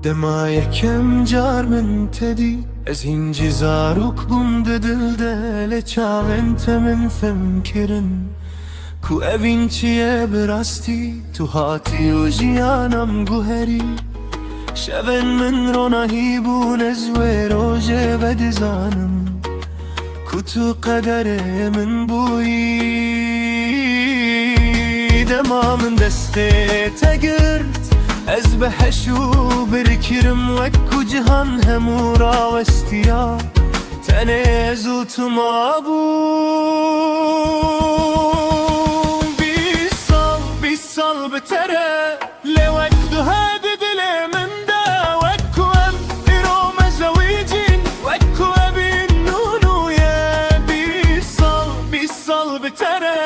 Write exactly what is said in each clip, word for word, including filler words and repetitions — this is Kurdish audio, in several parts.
Dema yekem car min te dît, ez hîn jî zarok bûm di dil de, lê çavên te min fêm kirin ku evîn çi ye bi rastî. Tu hatî û jiyana min guherî. Şevên min ronahî bûn, ez wê rojê vedizanim ku tu qederê min bûyî. Dema min destê te girt, ez bi heş û bir kirim, wek ku cihan hemû rawestiya, tenê ez û tu mabûn. Bîst sal, bîst sal bi te re, lê wek duhe di dilê min de, wek ku em îro me zewicîn, wek ku evîn nû nû ye. Bîst sal, bîst sal bi te re,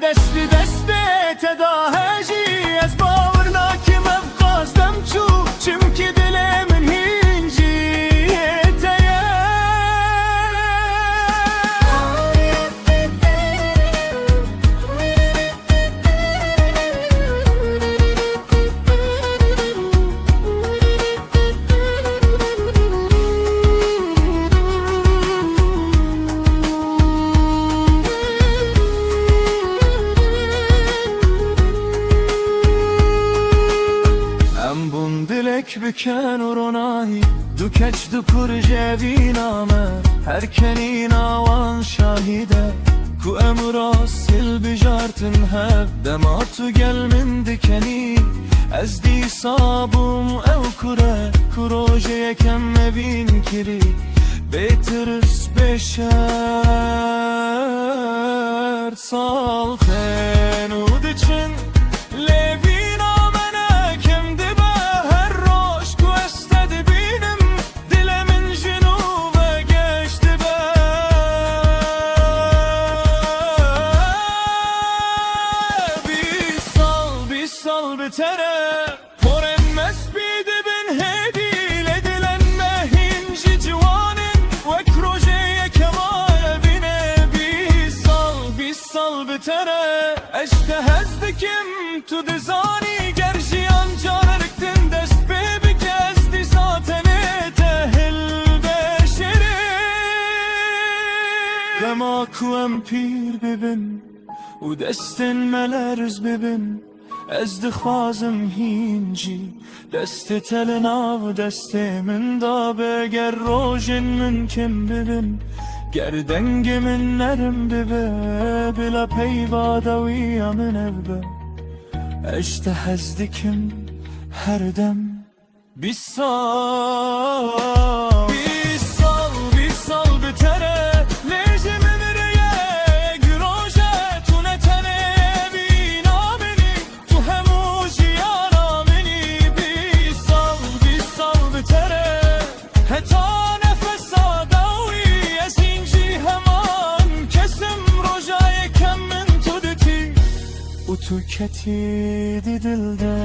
dest li destê te da hejî. Ez bawer nakim ev qas dem çû, çimkî dilê min hîn jî yê te ye. Em bûn dilek bi ken û ronahî, du keç, du kur ji evîna me, her kenîna wan şahîd e ku em rast hilbijartin hev. Dema tu gel min dikenî, ez dîsa bûm ew kure ku rojê yekem evîn kirî. Bê tirs, bê şert sal tên û diçin, lê vîna me ne kem dibe. Her roj ku ez te dibînim, dilê min ji nû ve geş dibe. Bîst sal, bîst sal bi te re, porên me spî dibin hêdî, lê dilên me hîn jî ciwan in, wek rojê yekema evînê. Bîst sal, bîst sal bi te re, ez ji te hez dikim, tu dizanî, ger jiyan carerektin dest pê bike, ez dîsa tenê te hilbijêrim. Dema ku em pîr bibin û destên me lerz bibin, ez dixwazim hîn jî destê te li nav destê min de be. Ger rojên min kêm bibin, ger dengê min nerm bibe, bila peyva dawiya min ev be: ez ji te hez dikim her dem. Bîst sal, bîst sal, bîst sal bi te re, lê ji min re yek roj e, tu ne tenê evîna min î, tu hemû jiyana min î. Bîst sal, bîst sal bi te re, heta nefesa dawî, ez hîn jî heman kes im. Roja yekem min tu ditî û tu ketî di dil de.